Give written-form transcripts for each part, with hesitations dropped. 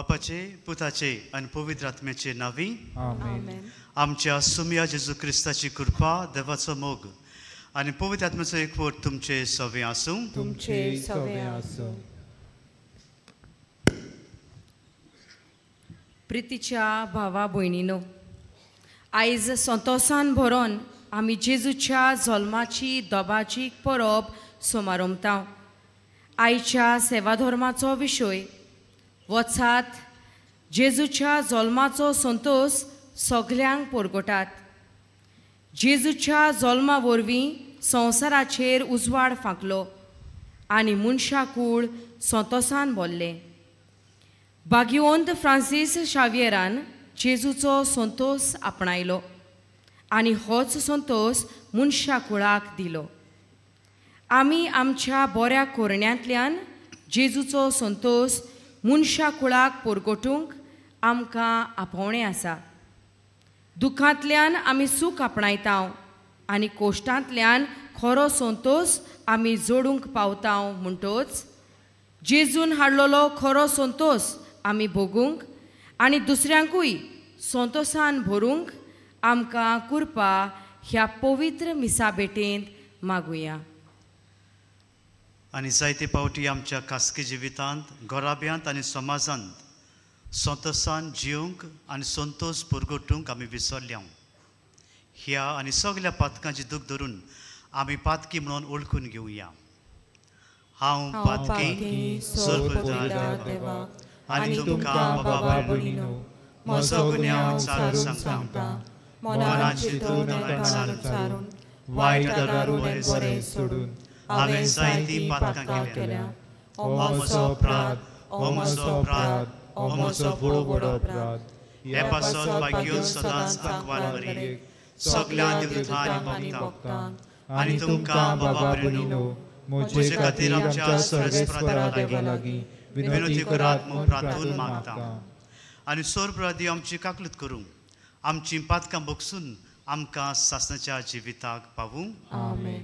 बापाचे पुताचे आनी पवित्र आत्म्याचे नांवी आमेन. आमच्या सुमया जेजू क्रिस्ताची कृपा, देवाचो मोग आनी पवित्र आत्म्याचो एकवट तुमचे सवे आसूं. तुमचे सवे आसूं. प्रितीच्या भावा भयणीनो, आयज संतोसान भरोन आमी जेजूच्या जल्माची दोबाची परब समारंभता. आयच्या सेवाधर्माचो विशय वचात जेजूच्या जल्माचो संतोस सगल्यांक परगटात. जेजूच्या जल्मा वरवीं संवसाराचेर उजवाड फांकलो आनी मनशाकूळ संतोसान भरलें. भाग्यवंत फ्रांसीस शावियरान जेजूचो संतोस आपणायलो आनी होच संतोस मनशाकुळाक दिलो. आमी आमच्या बऱ्या कोरण्यांतल्यान जेजूचो संतोस मनशाकुळाक परगटूंक आमकां आपोवणें आसा. दुखांतल्यान आमी सूख आपणायता आनी कोश्टांतल्यान खरो संतोस आमी जोडूंक पावता. म्हणटोच जेजून हाडलेलो खरो संतोस आमी भोगूंक आनी दुसऱ्यांकूय संतोसान भरूंक आमकां कृपा ह्या पवित्र मिसा भेटेंत मागुया. आनी जायते फावटी आमच्या खासगी जिवितांत, घराब्यांत आनी समाजांत संतोसान जिवंक आनी संतोस पुरगोटूंक आमी विसरल्या. ह्या आनी सगल्या पातकांची दूख धरून आमी पातकी म्हणून वळखून घेवया. हांव पातकी सर्व आनी तुमकां बाबा भयणीनो म्हजो गुन्यांव सारून सांगता, मनान चिंतून सारून वायट बरें सोडून हांवें जायतीं पातकां केल्या. हो म्हजो अपराध, हो म्हजो अपराध, हो म्हजो व्हड अपराध. हे पासत भाग्य सदांच आंकवार मरियेक, सगल्या देवदूतां आनी भक्तांक आनी तुमकां बाबा भयणीनो म्हजे खातीर आमच्या सर्वेस्परा देवा लागीं विनवती करात म्हूण प्रार्थून मागता. आनी सोरप्रादी आमची काकलूत करूं, आमची पातकां बगसून आमकां सासणाच्या जिविताक पावूं. आमेन.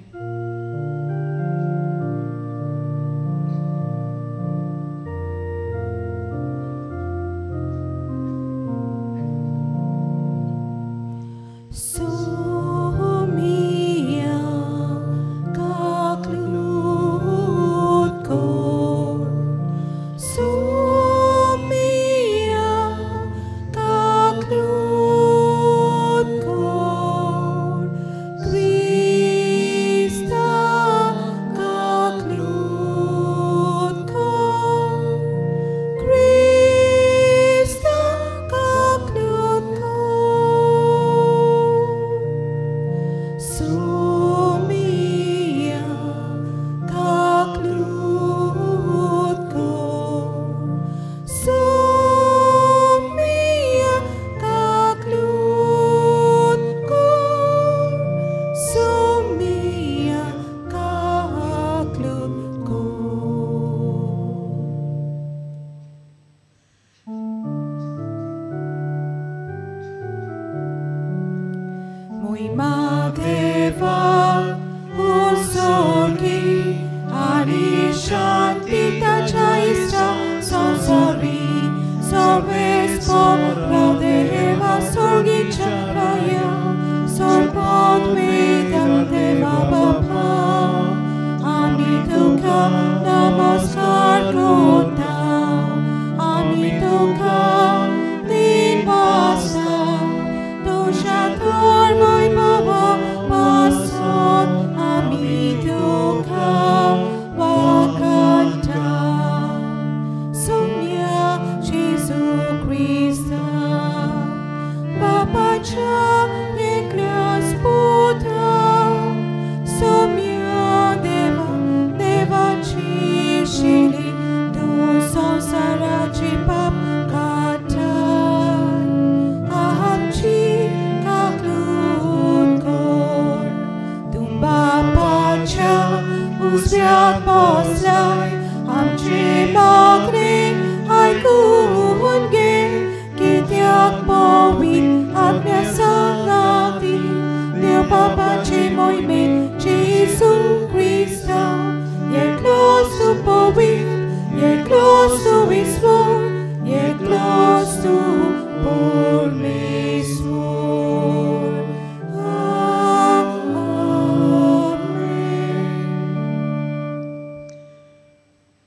You're close to his word, you're close.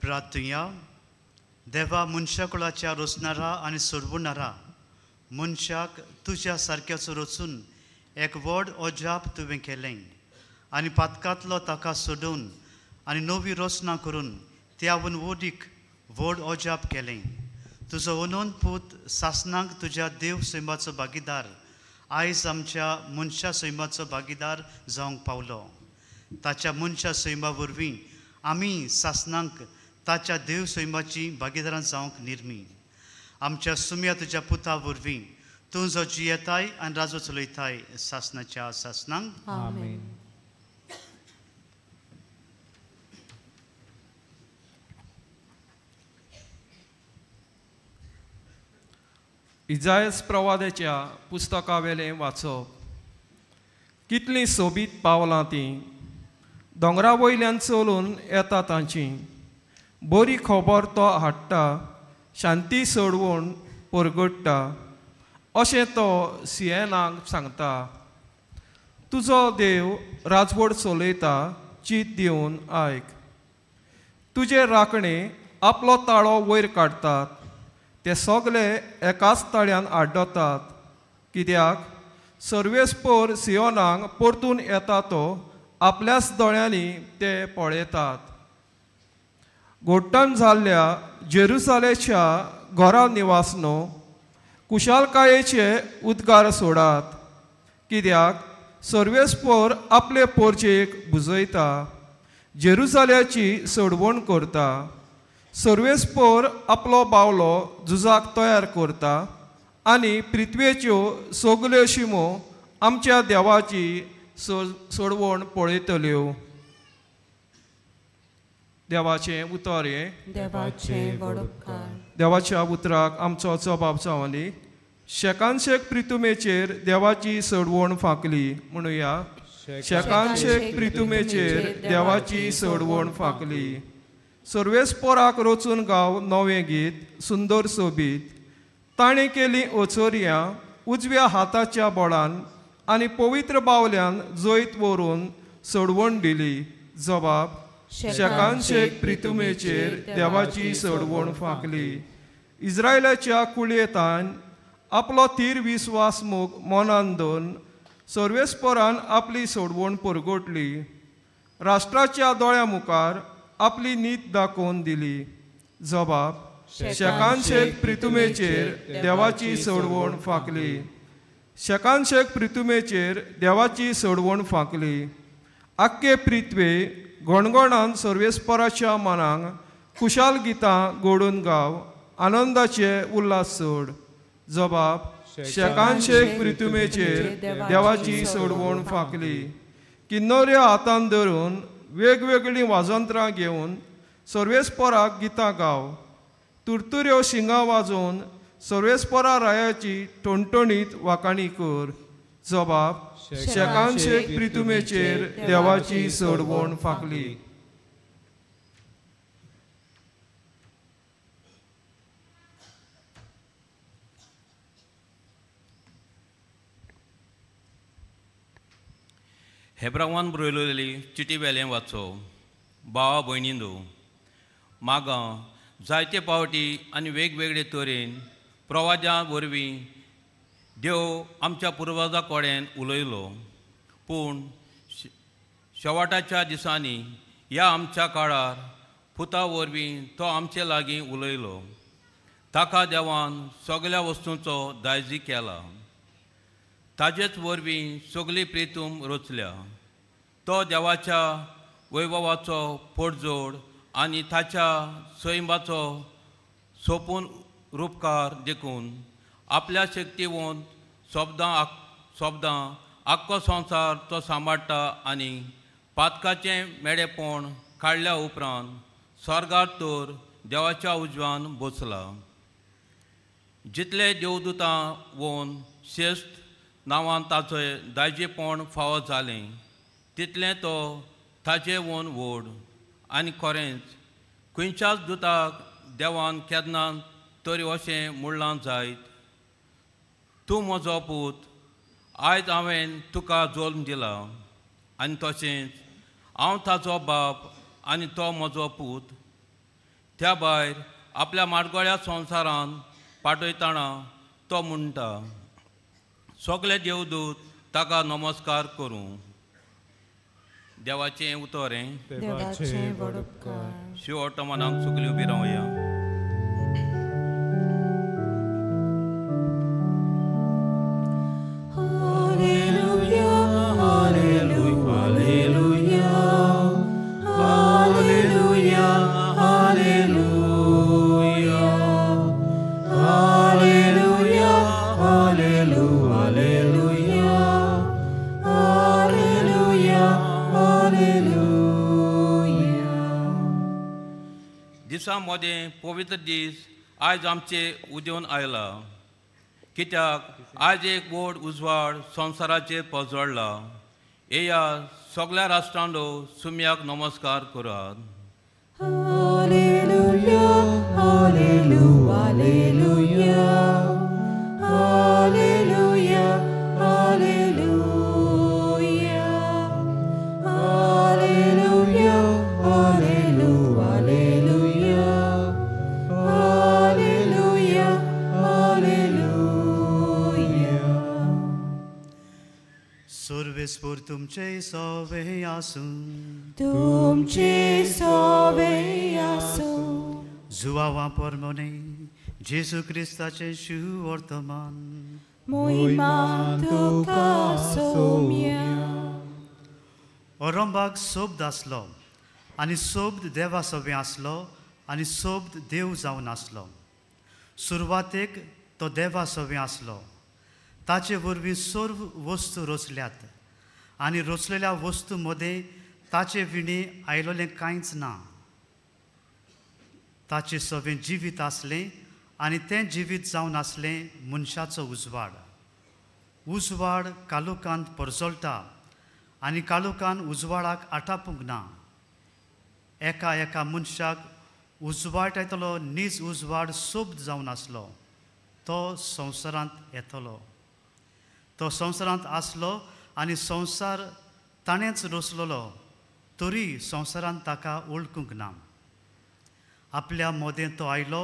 प्रार्थुया. देवा, मनशाकुळाच्या रोचणारा आनी सोडवणारा, मनशाक तुज्या सारक्याचो रचून एक व्हड अजाप तुवें केलें आनी पातकांतलो ताका सोडून आनी नवी रचना करून त्यावून वडीक व्हड अजाप केलें. तुजो अनंत पूत सासणाक तुज्या देव सैमाचो भागीदार आयज आमच्या मनशा सैमाचो भागीदार जावंक पावलो. ताच्या मनशा सैमा वरवीं आमी सासणाक ताच्या देव सैमाची भागीदारां जावंक निर्मी. आमच्या सुम्या तुज्या पुता वरवीं तूं जो जियेताय आनी राजो चलयताय सासणाच्या सासणांक. आमेन. इजायस प्रवादाच्या पुस्तकावेलें वाचप. कितलीं सोबीत पावलां तीं, दोंगरा वयल्यान चलून येता तांची. बरी खबर तो हाडटा, शांती सोडवून परगट्टा, अशें तो सियेनाक सांगता. तुजो देव राजवट चलयता, चीत दिवन आयक. तुजे राखणे आपलो ताळो वयर काडटात, ते सगळे एकाच ताळ्यान आड्डतात. कित्याक सर्वेस्पोर सियोनाक परतून येता तो आपल्याच दोळ्यांनी ते पळयतात. गोट्टन जाल्ल्या जेरुसालेच्या घरा निवासनो कुशालकायेचे उद्गार सोडात. कित्याक सर्वेस्पोर आपले पोरचेक बुजयता, जेरुसाल्याची सोडवण करता. सर्वेस्पोर आपलो बावलो झुजाक तयार करता आनी पृथ्वेच्यो सगल्यो शिमो आमच्या देवाची सोडवण पळयतल्यो. देवाचें उतर हें. देवाच्या उतराक आमचो जबाब जावनी. शेकानशेक प्रितुमेचेर देवाची सोडवण फांकली. म्हणुया, शेकानशेक प्रितुमेचेर देवाची सोडवण फांकली. सर्वेस्पोराक रचून गाव नवें गीत सुंदर सोबीत. ताणें केली ओचोरयां उजव्या हाताच्या बळान आनी पवित्र बावल्यान जैत व्हरून सोडवण दिली. जबाब, शेकानशेक प्रितुमेचेर देवाची सोडवण फांकली. इस्रायलाच्या कुळयेतान आपलो थीर विस्वास मोग मनान दवरून सर्वेस्पोरान आपली सोडवण परगटली. राष्ट्राच्या दोळ्या मुखार आपली नीत दाखोवन दिली. जबाब, शेकानशेक प्रितुमेचेर देवाची सोडवण फांकली. शेकानशेक प्रितुमेचेर देवाची सोडवण फांकली. आख्खे प्रिथवे गणगणान सर्वेस्पराच्या मनांक खुशाल गितां गोडून गाव, आनंदाचे उल्हास सोड. जबाब, शेकानशेक प्रितुमेचेर देवाची सोडवण फांकली. किन्नऱ्यो हातान धरून वेगवेगळीं वाजंत्रां घेवन सर्वेस्पोराक गितां गाव. तुरतुऱ्यो शिंगां वाजोवन सर्वेस्पोरा रायाची टणटणीत वाकाणी कर. जबाब, शेकानशेक प्रितुमेचेर देवाची सोडवण फांकली. हेब्रावान बरयलेली चिटी वेलें वाचो. भावा भयणींदो, मागां जायते पावटी आनी वेगवेगळे तरेन प्रवाजा वरवीं देव आमच्या पुर्वजा कडेन उलयलो. पूण शेवटाच्या दिसांनी ह्या आमच्या काळार पुता वरवीं तो आमचे लागीं उलयलो. ताका देवान सगळ्या वस्तूंचो दायजी केला. ताजेच वरवीं सगळी प्रितूम रचल्या. तो देवाच्या वैभवाचो पोटजोड आनी ताच्या सैमाचो सोपून रुपकार देखून आपल्या शक्तिवंत शब्दां आख्खो संवसार तो सांबाळटा आनी पातकाचें मेडेपण काडल्या उपरांत स्वर्गार तर देवाच्या उजवान बसला. जितले देवदूतां वोन श्रेश्ठ नांवान ताचें दायजेपण फावो जालें तितलें तो ताचे वोन व्हड. आनी खरेंच खंयच्याच दुताक देवान केन्ना तरी अशें म्हणलां जायत, तूं म्हजो पूत, आयज हांवें तुका जल्म दिला. आनी तशेंच हांव ताचो बाप आनी तो म्हजो पूत. त्या भायर आपल्या माडगोळ्या संवसारान पाठयतना तो म्हणटा, सगळे देवदूत ताका नमस्कार करूं. देवाचें उतर हें. देवाचें व्हड उपकार. शिव मनाक सगळीं उबी रावया. दिसा मदें पवित्र दीस आयज आमचे उदेवन आयला, कित्याक आयज एक व्हड उजवाड संवसाराचेर पजळ्ळा. येया सगळ्या राष्ट्रांनो सुम्याक नमस्कार करात. Hallelujah, hallelujah, hallelujah, hallelujah, hallelujah, hallelujah, hallelujah, hallelujah. सर्वेस्पर तुमचे सवे आसूं. तुमचे सवे आसूं. जुवावा परमने जेजू क्रिस्ताचें शुवर्तमान. मोहिमा तुका सोम्या. ओरंबाक शब्द आसलो आनी शब्द देवा सवे आसलो आनी शब्द देव जावन आसलो. सुरवातेक तो देवा सवे आसलो. ताचे वरवीं सर्व वस्तू रचल्यात आनी रचलेल्या वस्तू मदें ताचे विणें आयलोलें कांयच ना. ताचे सवें जिवीत आसलें आनी तें जिवीत जावन आसलें मनशाचो उजवाड. उजवाड कालोकांत परजळटा आनी कालोकान उजवाडाक आटापूंक ना. एका एका मनशाक उजवाडायतलो नीज उजवाड शब्द जावन आसलो. तो संवसारांत येतलो. तो संवसारांत आसलो आनी संवसार ताणेंच रचलोलो, तरी संवसारांत ताका वळखूंक ना. आपल्या मदें तो आयलो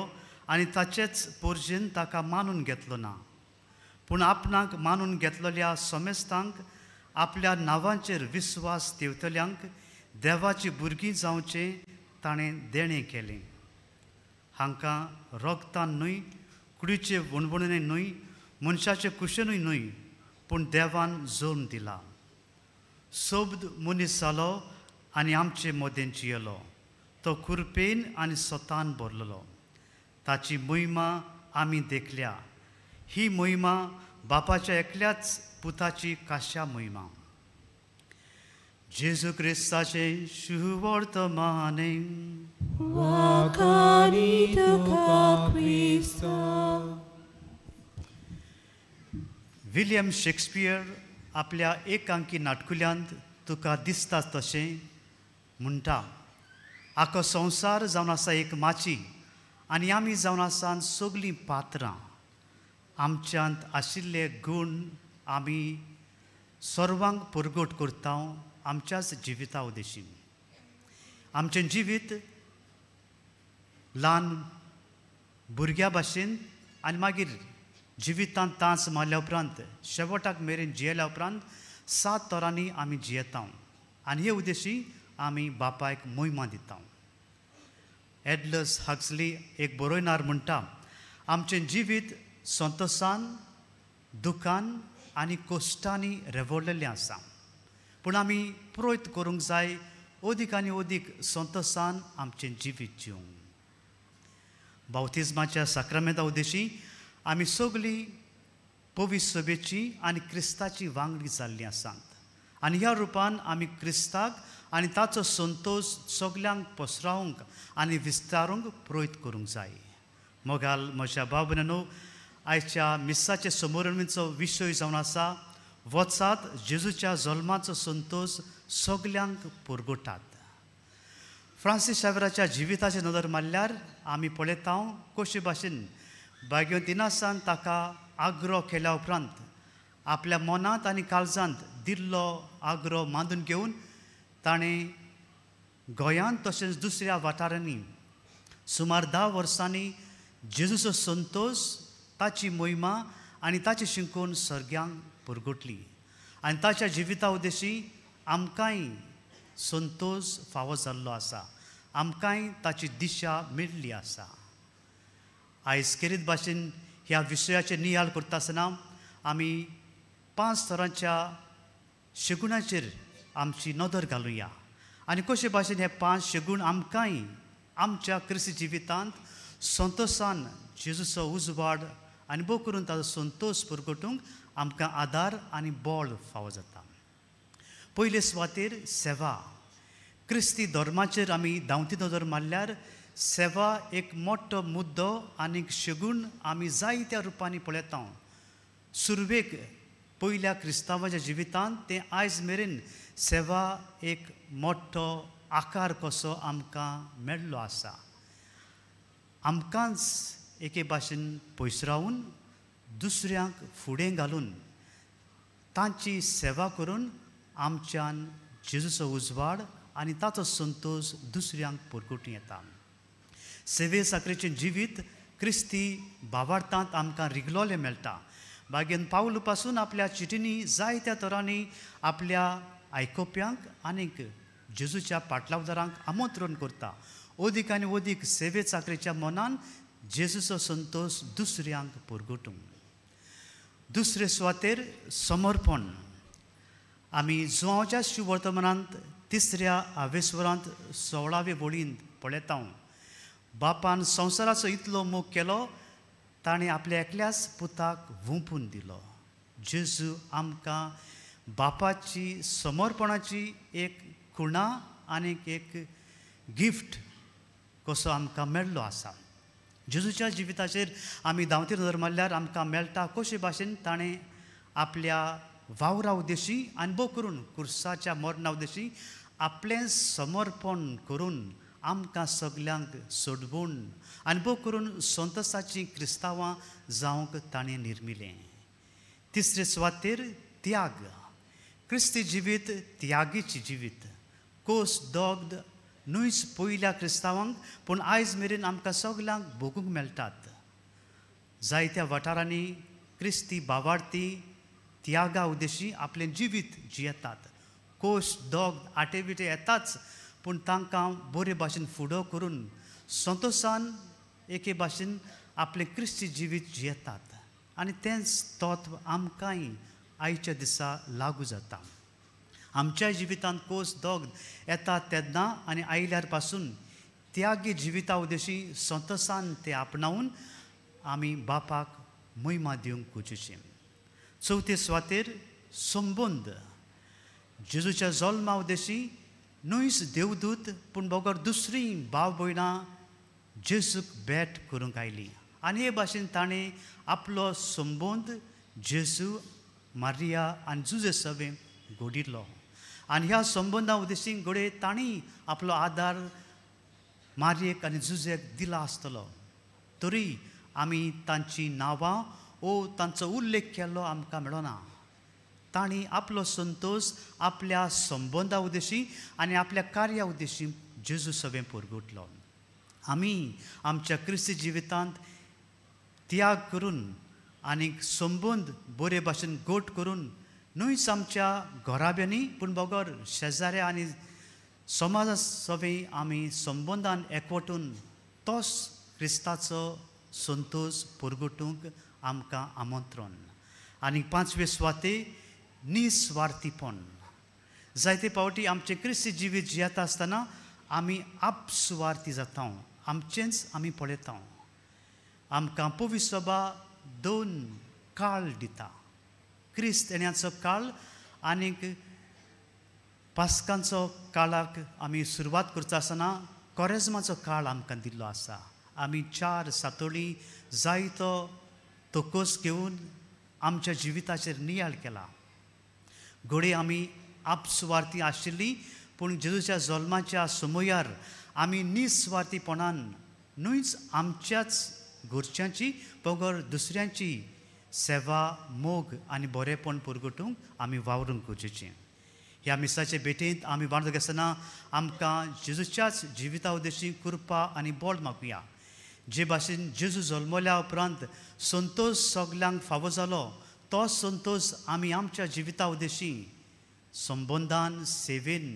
आनी ताचेच पोरजेन ताका मानून घेतलो ना. पूण आपणाक मानून घेतलेल्या समेस्तांक आपल्या नांवांचेर विस्वास दिवतल्यांक देवाची भुरगीं जावचें ताणें देणें केलें. हांकां रोगतान न्हय, कुडीचे वणवणें न्हय, मनशाचे कुशेनूय न्हय, पूण देवान जल्म दिला. शब्द मनीस जालो आनी आमचे मदें जियेलो. तो कृपेन आनी सतान भरलेलो. ताची मोहिमा आमी देखल्या. ही मोहिमा बापाच्या एकल्याच पुताची काश्या मोहिमा. जेजू क्रिस्ताचें शुवर्तमाने. वाखाणी तुका क्रिस्ता. विलियम शेक्सपियर आपल्या एकांकी नाटकुल्यांत तुका दिसता तशें म्हणटा, आखो संवसार जावन आसा एक माची आनी आमी जावन आसा सगळीं पात्रां. आमच्यांत आशिल्ले गूण आमी सर्वांक परगट करता आमच्याच जिविता उद्देशीन. आमचें जिवीत ल्हान भुरग्या भाशेन आनी मागीर जिवितांत तांस मारल्या उपरांत शेवटाक मेरेन जियेल्या उपरांत 7 तरांनी आमी जियेता आनी हे उद्देशी आमी बापायक मोहिमा दिता. एडलस हक्सली एक बरोयनार म्हणटा, आमचें जिवीत संतोसान, दुखान आनी कोश्टांनी रेवडलेलें आसा, पूण आमी प्रयत्न करूंक जाय अदीक आनी अदीक संतोसान आमचें जिवीत जिवंक. बावतिज्माच्या साक्रामेंता उद्देशी आमी सगळीं पवित्र सभेची आनी क्रिस्ताची वांगडी जाल्लीं आसात आनी ह्या रुपान आमी क्रिस्ताक आनी ताचो संतोश सगल्यांक पसरावंक आनी विस्तारूंक प्रयत्न करूंक जाय. मोगाल म्हज्या भाव भयणांनो, आयच्या मिसाचे समोरणीचो विशय जावन आसा, वचात जेजूच्या जल्माचो संतोश सगल्यांक पुरगोटात. फ्रांसीस शावेराच्या जिविताची नदर मारल्यार आमी पळयता कशे भाशेन भाग्यवंत इनासान ताका आग्रो केल्या उपरांत आपल्या मनांत आनी काळजांत दिल्लो आग्रो मांदून घेवन ताणें गोंयांत तशेंच दुसऱ्या वाठारांनी सुमार 10 वर्सांनी जेजूचो संतोष, ताची मोहिमा आनी ताची शिंकोवन सर्ग्यांक पुरगुटली आनी ताच्या जिविता उद्देशी आमकांय संतोष फावो जाल्लो आसा, आमकांय ताची दिशा मेळ्ळी आसा। आयज खेरीत भाशेन ह्या विशयाचेर नियाळ करता आसतना आमी 5 तरांच्या शेगुणाचेर आमची नदर घालुया आनी कशे भाशेन हे 5 शेगूण आमकांय आमच्या क्रिस्ती जिवितांत संतोशान जेजूचो उजवाड आनी भोव करून ताचो संतोश पुरगटूंक आमकां आदार आनी बळ फावो जाता। पयले सुवातेर सेवा। क्रिस्ती धर्माचेर आमी धांवती नदर मारल्यार सेवा एक मोठो मुद्दो आनी शेगूण आमी जायत्या रुपांनी पळयता। सुरवेक पयल्या क्रिस्तांवाच्या जिवितांत तें आयज मेरेन सेवा एक मोठो आकार कसो आमकां मेळ्ळो आसा। आमकांच एके भाशेन पयस रावून दुसऱ्यांक फुडें घालून तांची सेवा करून आमच्यान जेजूचो उजवाड आनी ताचो संतोश दुसऱ्यांक परगटूं येता। सेवे साकरेचें जिवीत क्रिस्ती भावार्थांत आमकां रिगलोलें मेळटा। बागेन पावल पासून आपल्या चिटींनी जायत्या तरांनी आपल्या आयकोप्यांक आनीक जेजूच्या पाटलावदारांक आमंत्रण करता। अदीक आनी अदीक सेवे चाकरेच्या मनान जेजूचो संतोश दुसऱ्यांक परगटूंक। दुसरे सुवातेर समर्पण। आमी जुवांवच्या शिववर्तमानांत 3ऱ्या आवेस्वरांत 16वे वळींत पळयता। बापान संवसाराचो इतलो मोग केलो, ताणें आपल्या एकल्याच पुताक वोंपून दिलो। जेजू आमकां बापाची समर्पणाची एक खुणा आनी एक गिफ्ट कसो आमकां मेळ्ळो आसा। जेजूच्या जिविताचेर आमी धांवती नदर मारल्यार आमकां मेळटा कशे भाशेन ताणें आपल्या वावरा उद्देशी आनी भोव करून कुर्साच्या मरणा उद्देशी आपलें समर्पण करून आमकां सगल्यांक सोडवून आनी भोव करून संतोशाचीं क्रिस्तांवां जावंक ताणें निर्मिलें। तिसरे सुवातेर त्याग। क्रिस्ती जिवीत त्यागीचें जिवीत। कोस दोग्द न्हूच पयल्या क्रिस्तांवांक पूण आयज मेरेन आमकां सगल्यांक भोगूंक मेळटात। जायत्या वाठारांनी क्रिस्ती भावार्थी त्यागा उद्देशी आपलें जिवीत जियेतात। कोश दोग आटे बिटे येताच पूण तांकां बरे भाशेन फुडो करून संतोशान एके भाशेन आपलें क्रिस्ती जिवीत जियेतात आनी तेंच तत्व आमकांय आयच्या दिसा लागू जाता। आमच्या जिवितांत कोस दोग येता तेन्ना आनी आयल्यार पासून त्यागी जिविता उद्देशी संतोशान ते आपणावन आमी बापाक महिमा दिवंक गरजेचें। चवथे सुवातेर संबंद। जेजूच्या जल्मा उद्देशी न्हूच देवदूत पूण बगर दुसरी भाव भयणां जेजूक भेट करूंक आयली आनी हे भाशेन ताणें आपलो संबंद जेजू, मारिया आनी जुजे सवें घडिल्लो आनी ह्या संबंदा उद्देशी घडये तांणी आपलो आदार मारयेक आनी जुजेक दिला आसतलो। तरी आमी तांचीं नांवां ओ तांचो उल्लेख केल्लो आमकां मेळना। तांणी आपलो संतोश आपल्या संबंदा उद्देशी आनी आपल्या कार्या उद्देशी जेजू सवें परगटलो। आमी आमच्या क्रिस्ती जिवितांत त्याग करून आनी संबंद बरे भाशेन गोट करून न्हूच आमच्या घराब्यांनी पूण बगर शेजाऱ्या आनी समाजा सवें आमी संबंदान एकवटून तोच क्रिस्ताचो संतोश परगटूंक आमकां आमंत्रण। आनी 5वे सुवाते निस्वार्थीपण। जायते फावटी आमचें क्रिस्ती जिवीत जियेता आसतना आमी आपसुवार्थी जाता, आमचेंच आमी पळयता। आमकां पवित्र सभा 2 काळ दिता, क्रिस्त येण्याचो काळ आनीक पास्कांचो काळाक आमी सुरवात करता आसतना कोरेज्माचो काळ आमकां दिल्लो आसा। आमी 4 सातोळी जायतो तोकोस घेवन आमच्या जिविताचेर नियाळ केला। घडये आमी आपसुवार्थी आशिल्ली पूण जेजूच्या जल्माच्या समयार आमी निस्वार्थीपणान न्हूच आमच्याच घरच्यांची बगर दुसऱ्यांची सेवा, मोग आनी बरेपण परगटूंक आमी वावरूंक गरजेचें। ह्या मिसाचे भेटींत आमी वांटो घेतना आमकां जेजूच्याच जिविता उद्देशी कृपा आनी बळ मागुया. जे भाशेन जेजू जल्मल्या उपरांत संतोश सगल्यांक फावो जालो तो संतोश आमी आमच्या जिविता उद्देशी संबंदान सेवेन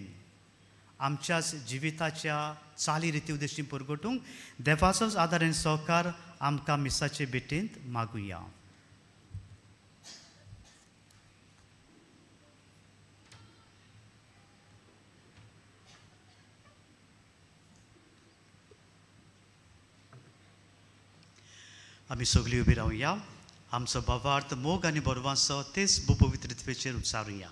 आमच्याच जिविताच्या चाली रिती उद्देशी परगटूंक देवाचोच आदार आनी सहकार आमकां मिसाचे भेटींत मागुया. आमी सगळीं उबी रावया. आमचो भावार्थ मोग आनी बरवांचो तेच भूपवित्रत्वेचेर उच्चारुया.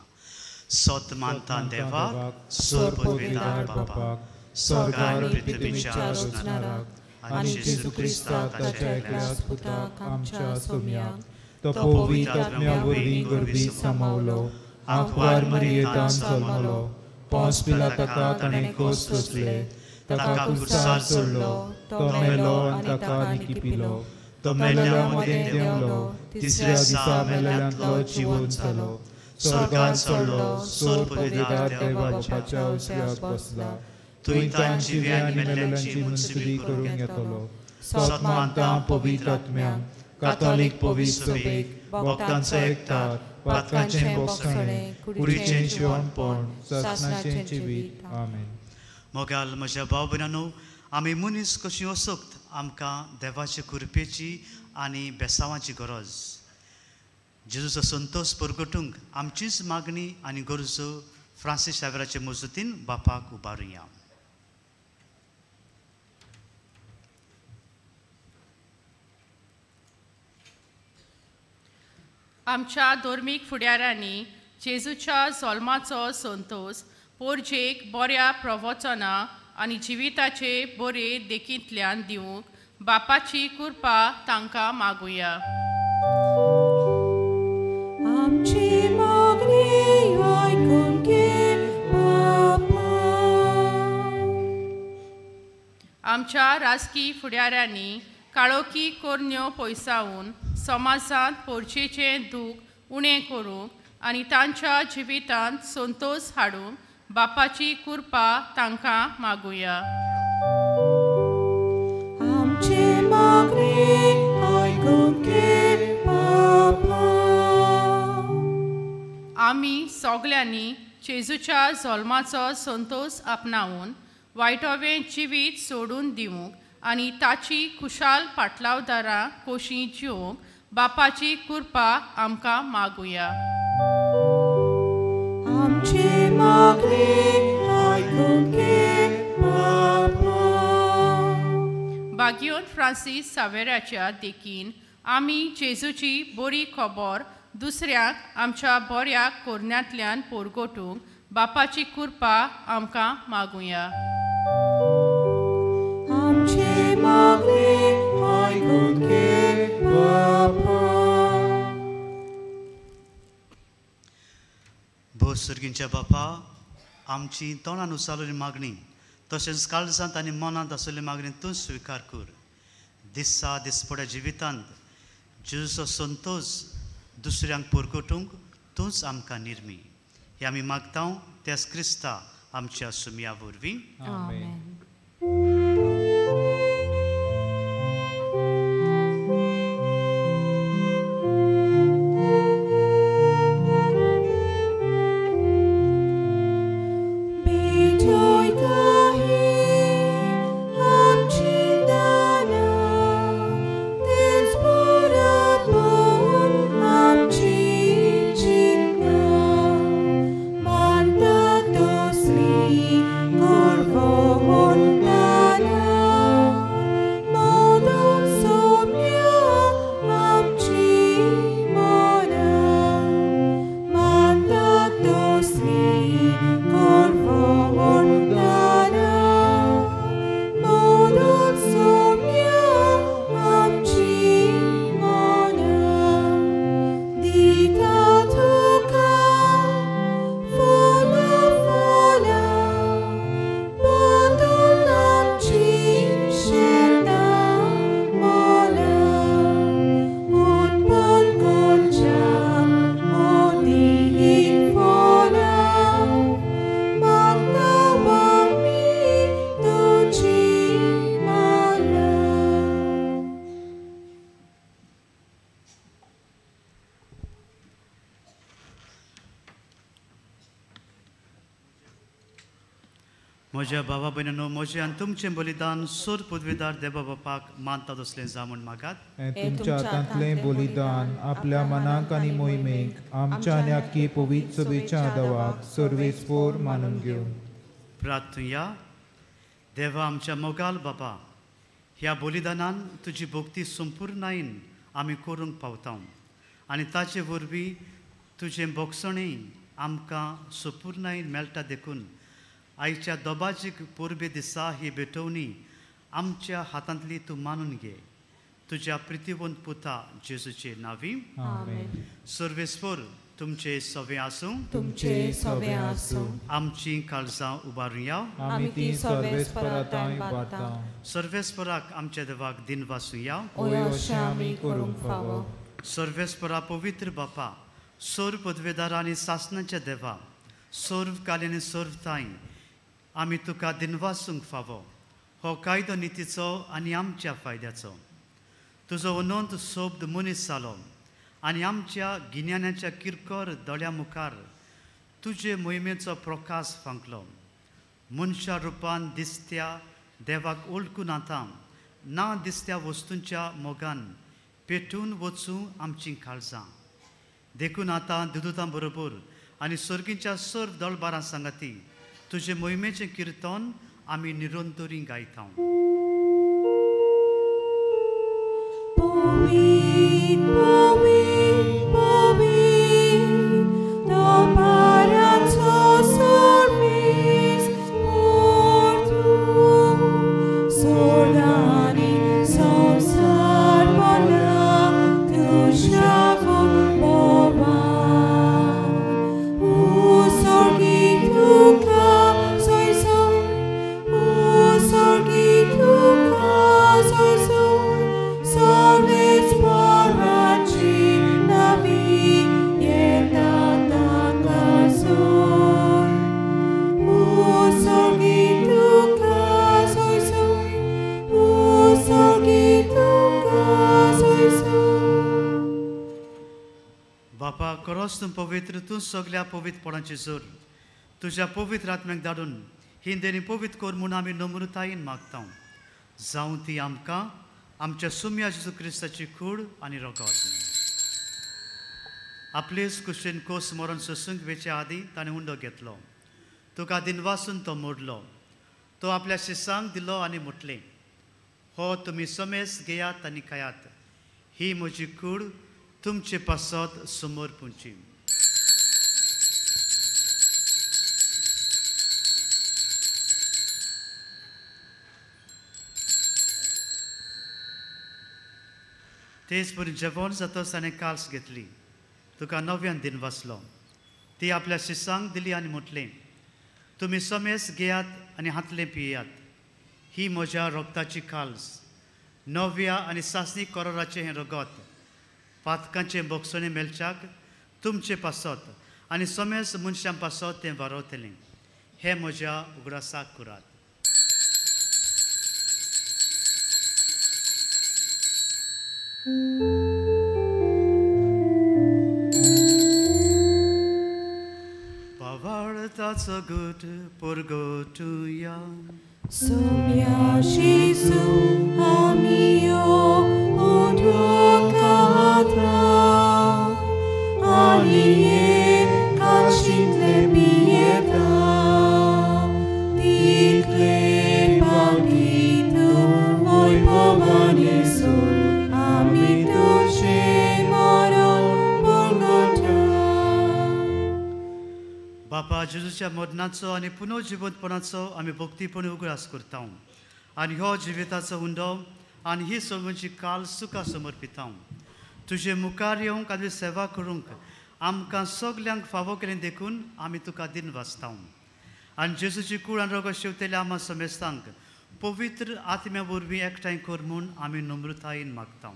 सत मानता देवाक, सर्वपवित्र बापाक, स्वर्गार पृथ्वीच्या रचणाराक आनी जेजू क्रिस्ताक ताच्या एकल्याच पुताक आमच्या सोम्याक, तो पवित्र आत्म्या वरवीं गर्भीत सामावलो, आंकवार मरियेंतान जल्मलो, पोंस पिलाताका ताणें कोस सोंसले, ताका कुर्सार चडलो, तो मेलो आनी ताका निकिपिलो, तो मेल्ल्या मदें देंवलो, तिसऱ्या दिसा मेल्ल्यांतलो जिवंत जालो, स्वर्गार चडलो, सर्वपवित्र देवा बापाच्या उजव्याक बसला, थंय ताण जिव्या आनी मेल्ल्यांची मुनसुबी करूंक येतलो. सत मानता पवित्र आत्म्याक, कातोलीक पवित्र सभेक, भक्तांचो एकठार, पातकांचें भोगसणें, कुडीचें जिवनपण, सासणाचें जिवीत. आमेन. मोगाल म्हज्या भाव भयणांनो, आमी मनीस कशी असक्त आमकां देवाचे कृपेची आनी बेसांवाची गरज. जेजूचो संतोश परगटूंक आमचीच मागणी आनी गरजो फ्रांसीस शावेराचे मजतीन बापाक उबारुया. आमच्या धर्मीक फुडाऱ्यांनी जेजूच्या जल्माचो संतोश पोरजेक बऱ्या प्रवचना आनी जिविताचे बरे देखींतल्यान दिवंक बापाची कृपा तांकां मागुया. आमची मागणी आयकून घे बापा. आमच्या राजकी फुडाऱ्यांनी काळोखी कोरण्यो पयसावन समाजांत पोरचेचें दूख उणें करूंक आनी तांच्या जिवितांत संतोश हाडूंक बापाची कृपा तांकां मागुया. आमची मागणी आयकून घे बापा. आमी सगल्यांनी जेजूच्या जल्माचो संतोश आपणावन वायटोवें जिवीत सोडून दिवंक आनी ताची खुशाल पाटलावदारां कशी जिवंक बापाची कृपा आमकां मागुया. आमची मागणी आयकून घे बापा. बागियोन फ्रांसीस सावेराच्या देखीन आमी जेजूची बरी खबर दुसऱ्याक आमच्या बऱ्या कोरण्यांतल्यान पोरगोटूंक बापाची कृपा आमकां मागुया. आमची मागणी आयकून घे बापा. भोव सर्गींच्या बापा, आमची तोंडान उचारलेली मागणी तशेंच काळजांत आनी मनांत आसलेली मागणी तूं स्विकार कर. दिसा दिसपड्या जिवितांत जेजूचो संतोश दुसऱ्यांक परगटूंक तूंच आमकां निर्मी. हे आमी मागता त्याच क्रिस्ता आमच्या सुमया वरवीं. आमेन. Go on. म्हज्या भावा भयणांनो, म्हजें आनी तुमचें बलिदान सोर पदवीदार देवा बापाक मानता तसलें जावं म्हूण मागात. तुमच्या हातांतलें बलिदान आपल्या मनाक आनी मोहिमेक आमच्या आनी आख्खी पवित्र सभेच्या देवाक सर्वेस्पोर मानून घेवन प्रार्थुया. देवा आमच्या मोगाल बाबा, ह्या बलिदानान तुजी भक्ती संपूर्णायेन आमी करूंक पावता आनी ताचे वरवीं तुजें भोगसणें आमकां संपूर्णायेन मेळटा. देखून आयच्या दोबाजीक परबे दिसा ही भेटवणी आमच्या हातांतली तूं मानून घे. तुज्या प्रितीवंत पुता जेजूचे नांवी आमेन. सर्वेस्पोर तुमचे सवे आसूं, तुमचे सवे आसूं. आमची काळजां उबारुया, आमी ती सर्वेस्परा थंय उबारता. सर्वेस्पराक आमच्या देवाक दिन वासुया, ओय अशें आमी करूंक फावो. सर्वेस्परा पवित्र बापा, सर्व पदवेदार आनी सासणाच्या देवा, सर्व काल आनी सर्व ताई आमी तुका दिनवासूंक फावो. हो कायदो नितीचो आनी आमच्या फायद्याचो. तुजो अनंत शब्द मनीस जालो आनी आमच्या गिन्यानाच्या किरकोर दोळ्या मुखार तुजे मोहिमेचो प्रकाश फांकलो. मनशा रुपान दिसत्या देवाक वळखून आतां ना दिसत्या वस्तूंच्या मोगान पेटून वचूं आमचीं काळजां. देखून आतां दुदुतां बरोबर आनी सर्गीच्या सर्व दळबारां सांगाती तुजे मोहिमेचें किर्तन आमी निरंतरी गायता. बापा, खरोच तूं पवित्र, तूं सगल्या पवित्रपणाची जोर. तुज्या पवित्र आत्म्याक धाडून ही देणी पवित्र कर म्हूण आमी नम्रतायेन मागता. जावं ती आमकां आमच्या सुम्या जेजू क्रिस्ताची कूड आनी रगत. आपलेच कुशीन कोस मरण सोसूंक वेच्या आदीं ताणें उंडो घेतलो, तुका दिनवासून तो मोडलो, तो आपल्या शिसांक दिलो आनी म्हटलें, हो तुमी समेस घेयात आनी खायात, ही म्हजी कूड तुमचे पासत समोर पुंची. तेच परी जेवण जातच ताणें काल्स घेतली, तुका नव्यान दिन वाचलो, ती आपल्या शिसांक दिली आनी म्हटलें, तुमी समेस घेयात आनी हातलें पियात, ही म्हज्या रगताची काल्स, नव्या आनी सासणी करोराचें हें रगत पातकांचें भोगसणें मेळच्याक तुमचे पासत आनी समेस मनशां पासत तें वारवतलें. हें म्हज्या उगडासाक करात. पावाळताचो गुट परगटुया. Sumya Jesu amio odokata alie kachitle pieta title palpitu oi povanesu amito moron Golgotha. बापा, जेजूच्या मरणाचो आनी पुनर्जिवंतपणाचो आमी भक्तीपणी उगडास करता आनी हो जिविताचो उंडो आनी ही सगळ्यांची काल सुखा समर्पिता. तुजे मुखार येवंक आनी सेवा करूंक आमकां सगल्यांक फावो केलें देखून आमी तुका दिन वाचता. आनी जेजूची कूड आनी रगत शेवतेल्या आमा समेस्तांक पवित्र आत्म्या वरवीं एकठांय कर म्हूण आमी नम्रतायेन मागता.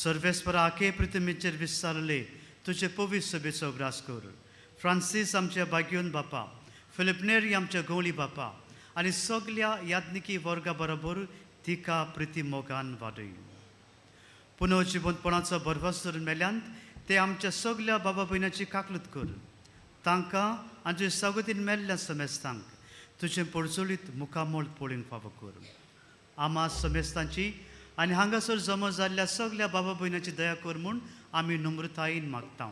सर्वेस्परा आखे पृथ्वीचेर विस्तारले तुजे पवित्र सभेचो उगडास कर. फ्रांसीस आमच्या बाग्योन बापा, फिलिपनेरी आमच्या गवळी बापा आनी सगल्या याज्ञिकी वर्गा बरोबर तिका प्रिती मोगान वाडय. पुनर्जिवंतपणाचो भरवंस धरून मेल्यांत ते आमच्या सगल्या बाबा भयणाची काकलूत कर. तांकां आनी तुज्या सागोतीन मेल्ल्या समेस्तांक तुजें पोडचोलीत मुखामोल पळोवंक फावो कर. आमा समेस्तांची आनी हांगासर जमा जाल्ल्या सगल्या बाबा भयणाची दया कर म्हूण आमी नम्रतायेन मागता.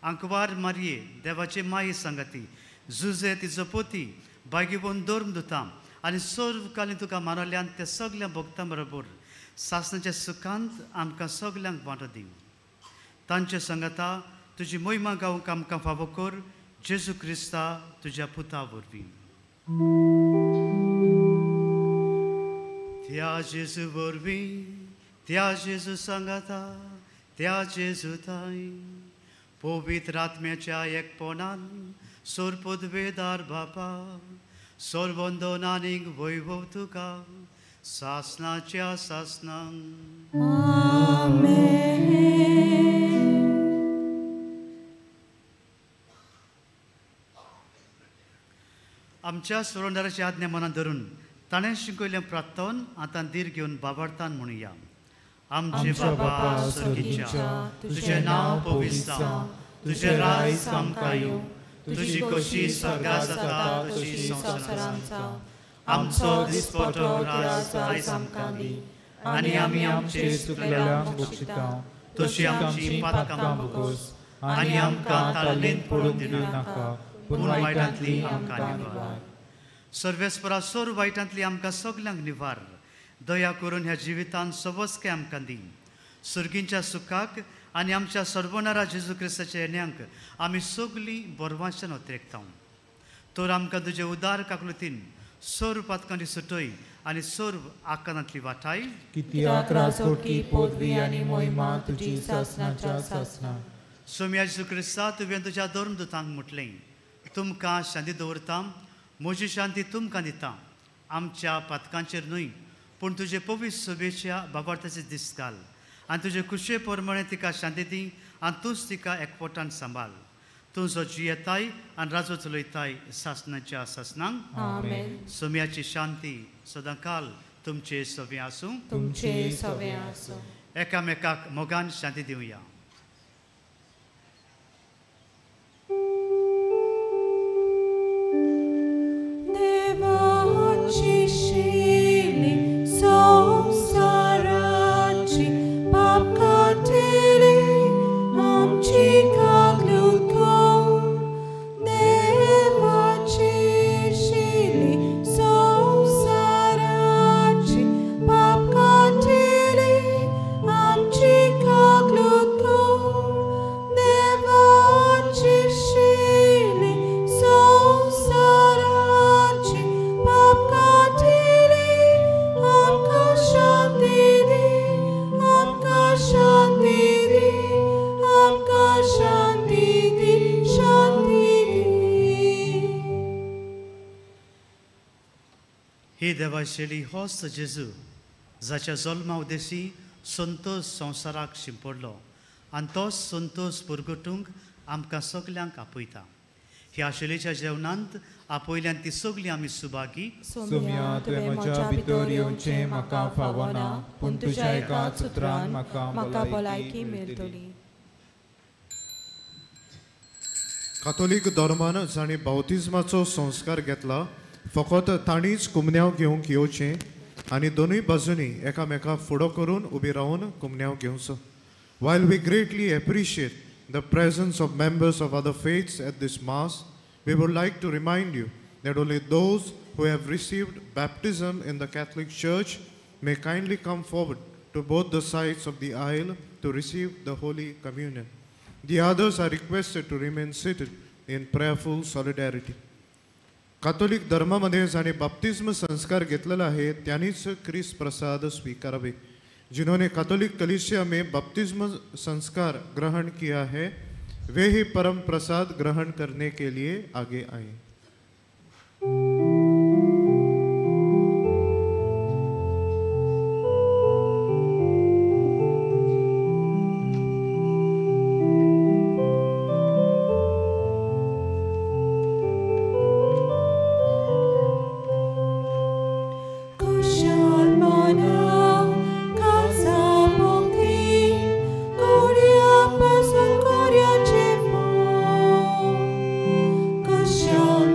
आंकवार मारये देवाचे माये सांगाती जुजे तिजो पोती बागेवन धर्म दुता आनी सर्व कालीन तुका मानवल्यान त्या सगल्या भक्तां बरोबर सासणाच्या सुखांत आमकां सगल्यांक वांटो दी. तांचे सांगाता तुजी मोहिमा गावंक आमकां फावो कर जेजू क्रिस्ता तुज्या पुता वरवीं. त्या जेजू वरवीं, त्या जेजू सांगाता, त्या जेजू ताई पवित्र आत्म्याच्या एकपणान सोरपदवेदार बापा सर्वंदन आनीक वैभव तुका सासणाच्या सासणांक. आमेन. आमच्या सोडणाराची आज्ञा मनात धरून ताणें शिकयल्लें प्रार्थन आतां धीर घेवन बाबार्थान म्हणुया. आमचे बाबा स्वर्गीच्या, तुजें नांव पवित्र जावं, तुजें राज आमकां येवं, तुजी खोशी स्वर्गांत जाता तशी संवसारांत जावं. आमचो दिसपटो ग्रास आयज आमकां दी आनी आमी आमचे चुकलेल्यांक बक्षिता तशी आमची पातकां भोगोस आनी आमकां ताळमेंत पडूंक दिनाका, पूण पूण वायटांतली वायटांतली आमकां आमकां निवार. निवार. सर्वेस्परा सर्व वायटांतली आमकां सगल्यांक निवार. दया करून ह्या जिवितांत सवस्के आमकां दी. सुर्गींच्या सुखाक आनी आमच्या सर्वनारा जेजू क्रिस्ताच्या येण्यांक आमी सगलीं बरवांच्यान अत्रेकता. तर आमकां तुजे उदार काकलुतीन सर्व पातकांनी सुटय आनी सर्व आकारांतली वाटाय. कित्याक राजकोटकी पदवी आनी मोहिमा तुजी सासणाच्या सासणा. सोम्या जेजू क्रिस्ता, तुवें तुज्या धर्मदुतांक म्हटलें, तुमकां शांती दवरता, म्हजी शांती तुमकां दिता. आमच्या पातकांचेर न्हय पूण तुजे पवित्र सभेच्या बाबार्थाचे दीस घाल आनी तुजे खुशे प्रमाणे तिका शांती दी आनी तूंच तिका एकवटान सांबाळ. तूं जो जियेताय आनी राजो चलयताय सासणाच्या सासणांक. आमेन. सोम्याची शांती सदांकाल तुमचे सवे आसूं. तुमचे सवे आसूं. एकामेकाक मोगान शांती दिवया. देवाची शिली संवसाराची पाप काडटली आमची काकलूत कर. देवाची शिली संवसाराची पाप काडटली आमची काकलूत कर. देवाची शिली संवसाराची पाप काडटली आमकां शांती दी, आमकां शांती दी, आमकां शांती दी, शांती दी. ही देवाशेली होच जेजू जाच्या जल्मा उद्देशी संतोष संवसाराक शिंपडलो आनी तोच संतोष पुरगटूंक आमकां सगल्यांक आपयता. ह्या शैलीच्या जेवणांत आपयल्यान ती सगळी आमी सुभागी. सोम्या, तुवें म्हज्या भितर येवचें म्हाका फावना, पूण तुज्या एकाच उतरान म्हाका भलायकी मेळटली. कातोलीक धर्मान जांणी बावतिज्माचो संस्कार घेतला फकत तांणीच कुमन्यांव घेवंक येवचें आनी दोनूय बाजूंनी एकामेकाक फुडो करून उबी रावन कुमन्यांव घेवचो. While we greatly appreciate the presence of members of other faiths at this Mass, we would like to remind you that only those who have received baptism in the Catholic Church may kindly come forward to both the sides of the aisle to receive the Holy Communion. The others are requested to remain seated in prayerful solidarity. Catholic धर्मामध्ये जाणे बाप्तिज्म संस्कार घेतलेला आहे त्यांनीच ख्रिस्त प्रसाद स्वीकारावे. जिन्होंने Catholic कलीसिया में बपतिस्म संस्कार ग्रहण किया है वे ही परम प्रसाद ग्रहण करने के लिए आगे आए. Kushal mana kalsa bhakti Korea pasan Korea chepo Kushal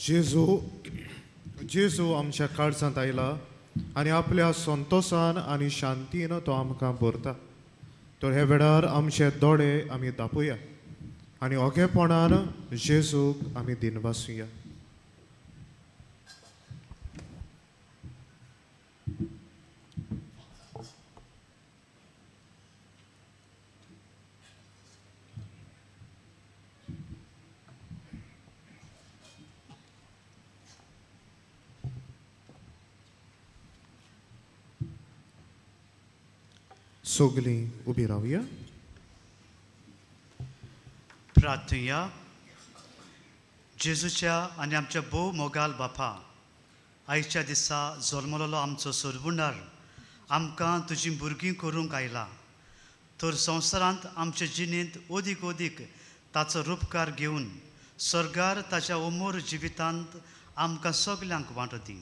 जेजू जेजू आमच्या काळजांत आयला आनी आपल्या संतोसान आनी शांतीन तो आमकां भरता. तर हे वेळार आमचे दोळे आमी दापोया आनी ओगेपणान जेजूक आमी दिनवासुया. सगळीं उबी रावया. प्रार्थुया. जेजूच्या आनी आमच्या भोव मोगाल बापा, आयच्या दिसा जल्मलेलो आमचो सोरबुंडार आमकां तुजीं भुरगीं करूंक आयला. तर संवसारांत आमचे जिणेंत अदीक अदीक ताचो रुपकार घेवन स्वर्गार ताच्या अमोर जिवितांत आमकां सगल्यांक वांटो दी.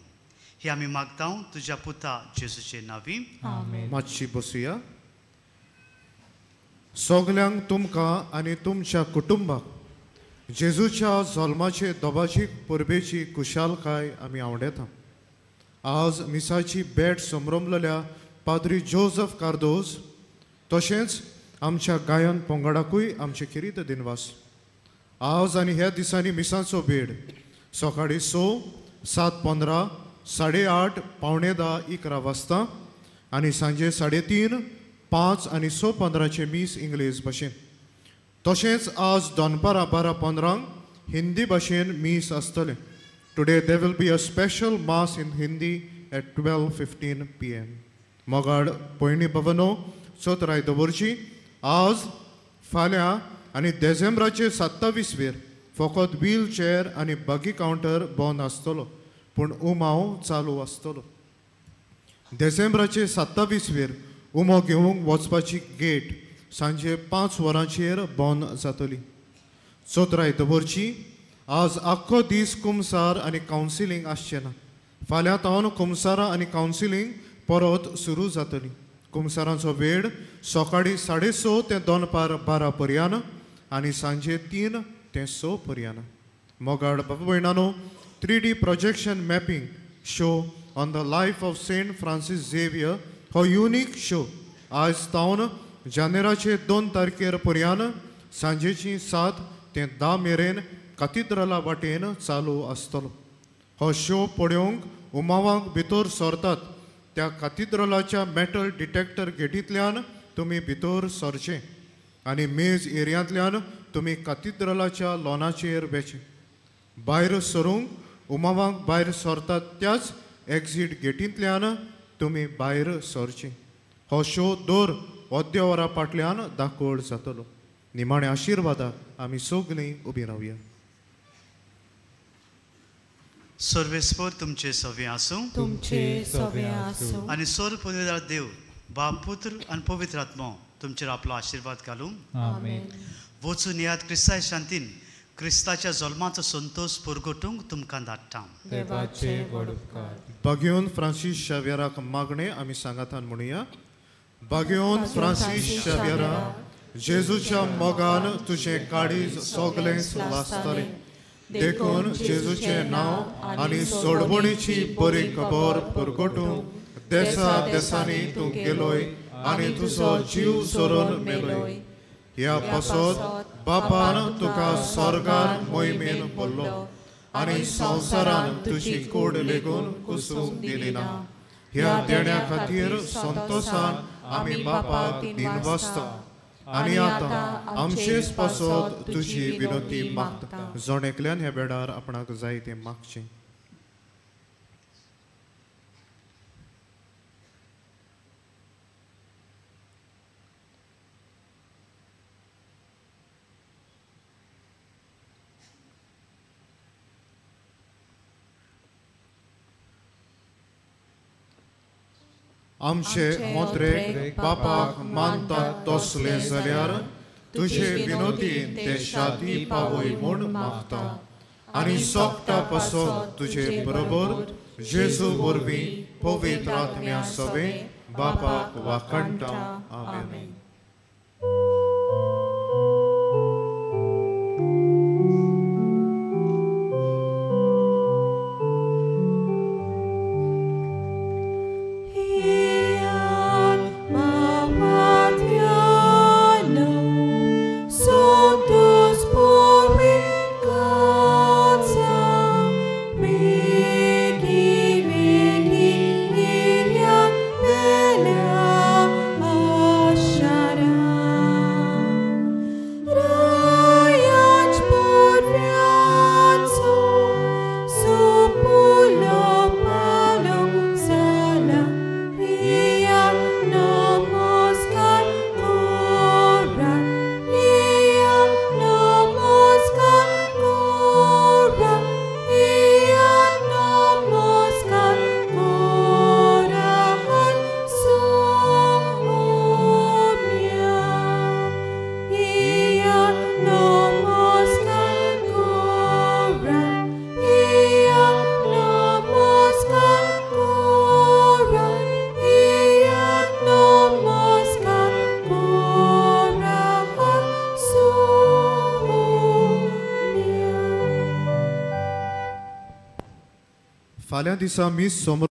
ही आमी मागता तुज्या पुता जेजूचे नांवी. मातशी बसुया. सगल्यांक तुमकां आनी तुमच्या कुटुंबाक जेजूच्या जल्माचे दोबाची परबेची खुशालकाय आमी आवडेता. आज मिसाची भेट समरमलेल्या पाद्री जोजफ कार्दोज तशेंच आमच्या गायन पंगडाकूय आमचे खेरीत दिनवास. आज आनी ह्या दिसांनी मिसाचो भेट सकाळीं 6, 7:15, 8:30, 9:45, 11 वाजता आनी सांजे 3:30, 5 आनी 6:15 मीस इंग्लीश भाशेन. तशेंच आज दनपारां 12:15 हिंदी भाशेन मीस आसतलें. Today there will be a special mass in Hindi at 12:15 PM. मोगाड पयणी भवनो चोतराय दवरची. आज फाल्यां आनी देसेंब्राचे 27 वेर फकत व्हील चेअर आनी बगी कावंटर बंद आसतलो, पूण उमाव चालू आसतलो. देसेंब्राचे 27 वेर उमो घेवंक वचपाची गेट सांजे 5 वरांचेर बंद जातली. चोतराय दवरची. आज आख्खो दीस कुमसार आनी कावन्सिलींग आसचें ना. फाल्यां तावन कुमसारां आनी कावन्सिलींग परत सुरू जातली. कुमसारांचो वेळ सकाळीं 6:30 ते दनपार 12 पर्यान आनी सांजे 3 ते 6 पर्यान. मोगाड बाबा भयणानो, 3D projection mapping show on the life of Saint Francis Xavier हो युनीक शो आज तावन जानेराचे 2 तारखेर पर्यान सांजेची 7 ते 10 मेरेन कातिद्रला वाटेन चालू आसतलो. हो शो पळोवंक उमावांक भितर सरतात त्या कातिद्रलाच्या मेटल डिटेक्टर गेटींतल्यान तुमी भितर सरचें आनी मेज एरियांतल्यान तुमी कातिद्रलाच्या लॉनाचेर वेचें. भायर सरूंक उमावांक भायर सरतात त्याच एक्झीट गेटींतल्यान तुमी भायर सरचें. हो शो दर अर्द्या वरा फाटल्यान दाखोवड जातलो. निमाणे आशिर्वादाक आमी सगळीं उबी रावया. सर्वेस्पर तुमचे सवे आसूं, तुमचे सवे आसूं. आनी सर्व पवित्र देव बाप पुत्र आनी पवित्र आत्मो तुमचेर आपलो आशिर्वाद घालूं. आमेन. वचून याद क्रिस्ताय शांतीन क्रिस्ताच्या जल्माचो संतोष परगटूंक तुमकां धाडटा. देवाचे व्हड उपकार. बागेवन फ्रांसीस शाव्यराक मागणें आमी सांगातान म्हणुया. बागेवन फ्रांसीस शाव्यरा, जेजूच्या मोगान तुजें काळीज सगळें लासतलें, देखून जेजूचें नांव आनी सोडवणीची बरी खबर परगटूंक देसा देसांनी तूं गेलोय आनी तुजो जीव सोडून मेलोय. ह्या पासत बापान तुका स्वर्गार मोहिमेन भरलो आनी संवसारान तुजी कोड लेगून कुसूंक दिली ना. ह्या देण्या खातीर संतोसान आमी बापाक दिनवासता आनी आतां आमचेच पासत तुजी विनोती मागता. जण एकल्यान ह्या वेळार आपणाक जाय तें मागचें. आमचे मोत्रेक बापाक मानतात तसले जाल्यार तुजे विनोदीन ते शाती पावय म्हूण मागता आनी सोगटा पासत तुजे बरोबर जेजू वरवीं पवित्र आत्म्या सवे बापाक वाखणटा. आमेन. फाल्यां दिसा मीस समरोप.